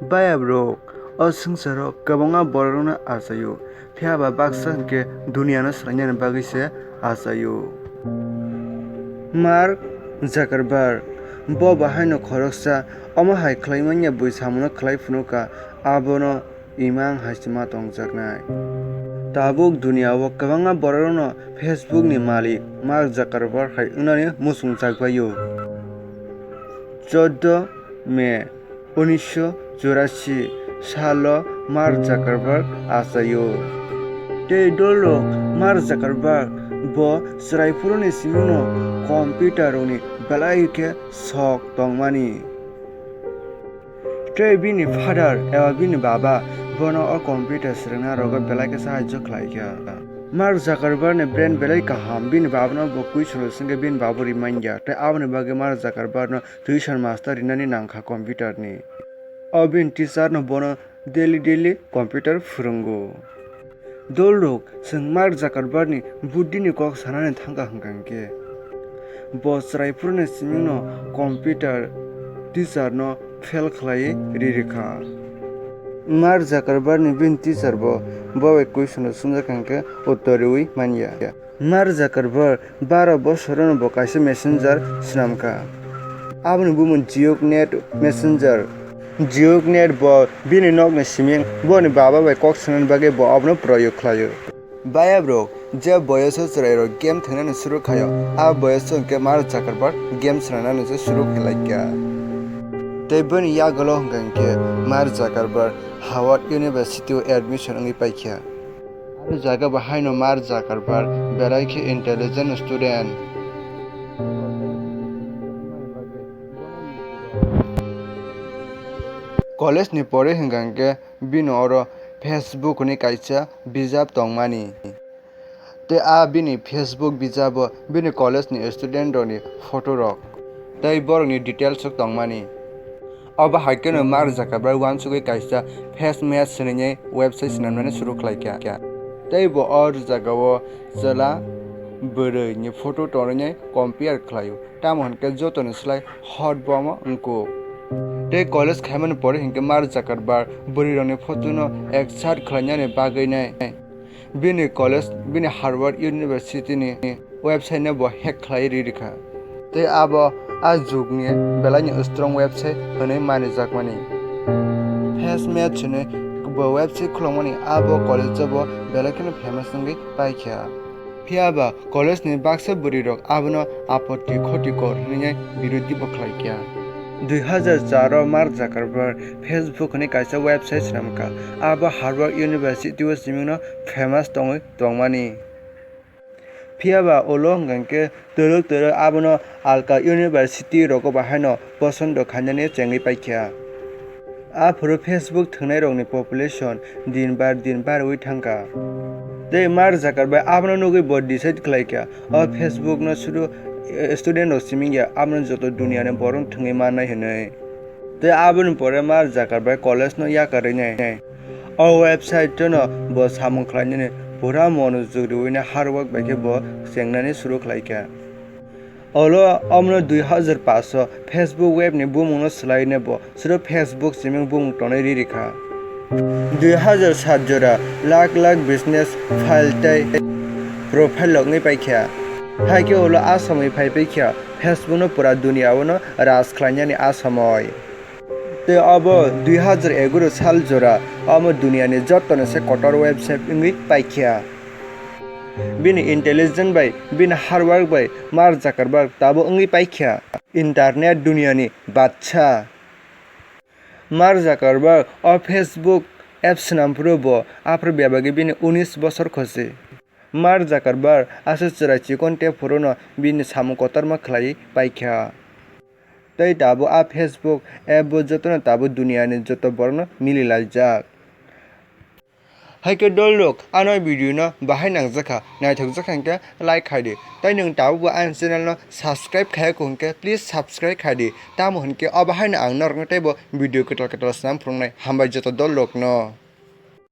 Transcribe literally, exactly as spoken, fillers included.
Baya bro, o swngcharo kwbangma borokno achaio, phiya ba baksa hwnkhe duniano swlainani bagwi se achaio. Mark Zuckerberg, bo bahaino khoroksa, omo hai khlai manya bui samungo khlai phunukha, abono imang hai se ma tongjaknai. Tabuk duniao kwbangma borokno Facebook ni malik Mark Zuckerberg hai wngnani muchungjak baio. Chordo May unisho churashi salo Mark Zuckerberg achaio. Tei dolrok Mark Zuckerberg bo chwrai phuruni simingno computer rokni belai khe sok tongmani. Tei bini father eba bini baba bono o computer swrwngna rogo belai khe sahajyo khlaikha. Mark Zuckerberg ni brain belai kaham, bini babano bo question rok swngkhe bini babo rimanya, tei aboni bagwi Mark Zuckerberg no tuition master rinani nangkha computer ni. O bini teacher no bono daily daily computer phwrwngo. Dolrok, chwng Mark Zuckerberg ni buddhi ni kok sanani thangkha hwnkha hwnkhe, bo chwrai phuruni simingno computer teacher no fail khlaiwi ririkha. Mark Zuckerberg ni bini teacher bo, bo bai question rok swngjak hwnkhe uttor rwui manya. Mark Zuckerberg baro bosorono bo kaisa messenger swnamkha. Aboni bumung Geonet Messenger. Geonet bo bini nokni siming boni baba bai kok sanani bagwi bo abono proyog khlaio. Baya bro, je boyoso chwrairok game thwngnani suru khaio, a boyoso hwnkhe Mark Zuckerberg game swnamnani se suru khlai kha. Tei boni yagulo hwnkha hwnkhe Mark Zuckerberg Harvard University o admission wngwi paikha. Aro jaga bo haino Mark Zuckerberg belai khe intelligent student. College ni pore hwnkha hwnkhe bini oro Facebook ni kaisa bijap tongmani. Tei a bini Facebook bijabo bini college ni student rokni photo rok tei borokni details rok tongmani. Obo hai kheno Mark Zuckerberg uansugwi kaisa face match swnamnai website swnamnani suru khlai kha. Tei bo o jagao chwla bwrwi ni photo tongnai compare khlaio, tamo hwnkhe jotoni slai hot bo omo wngkuk. Tei college khaimani pore hwnkhe Mark Zuckerberg bwrwi rokni photo no accept khlainani bagwi nai. Bini college, bini Harvard University ni website no bo hack khlai ri rikha. Tei abo a jugni belai ni strong website hwnwi manijakmani. Face match hwnwi bo website khulokmani abo college o bo belai kheno famous wngwi paikha. Phiya ba college ni baksa bwrwi rok abono apotti khotikor hwnwi birodhi bo khlai kha. Dui hazar char o Mark Zuckerberg Facebook hwnwi kaisa website swnamkha. Abo Harvard University o simingno famous tongwi tongmani. Phiya ba ulo hwnkha hwnkhe twrwk twrwk abono alka university rogo bahaino posondo khainani chengwi paikha. Aphuru Facebook thwngnairokni population din bar din barwi thangkha. Tei Mark Zuckerberg abono nugwi bo decide khlaikha, o Facebook no sudu, eh, student rok siming ya, abono joto duniani borok thwngwi mannai hwnwi. Tei aboni pore Mark Zuckerberg college no yakarwi nai. O website no bo samung khlainani pura monojog riwi nai hard work bai khe bo chengnani suru khlaikha. Olo omono dui hazar paanch o Facebook web ni bumung no swlaiwi nai bo suru Facebook siming bumung tonwi ri rikha. Dui hazar saat jora lakh lakh business file tei profile logwi paikha. Haikhe ulo a somoi phai paikha Facebook no pura duniya o no raj khlainani a somoi. Tei abo dui hazar egaro sal jora omo duniyani jottoni se kotor website wngwi paikha. Bini intelligence bai, bini hard work bai Mark Zuckerberg tabuk wngwi paikha internet duniyani badsa. Mark Zuckerberg o Facebook app swnamphuru bo aphuru bebagwi bini unis bosor khosi. Mark Zuckerberg aswk chwrai chikon tei phuru no bini samung kotorma khlaiwi paikha. Tei tabuk a Facebook app bo jotono tabuk duniyani joto borokno mili laijak. Haikhe dolrok, ano video no bahai nangjakha, naithokjakha hwnkhe like khaidi. Tei nwng tabukbo ani channel no subscribe khayakho hwnkhe please subscribe khaidi. Tamo hwnkhe obo haino ang norokno teibo video kwtal kwtal swnam phwrwngnai. Hambai joto dolrokno.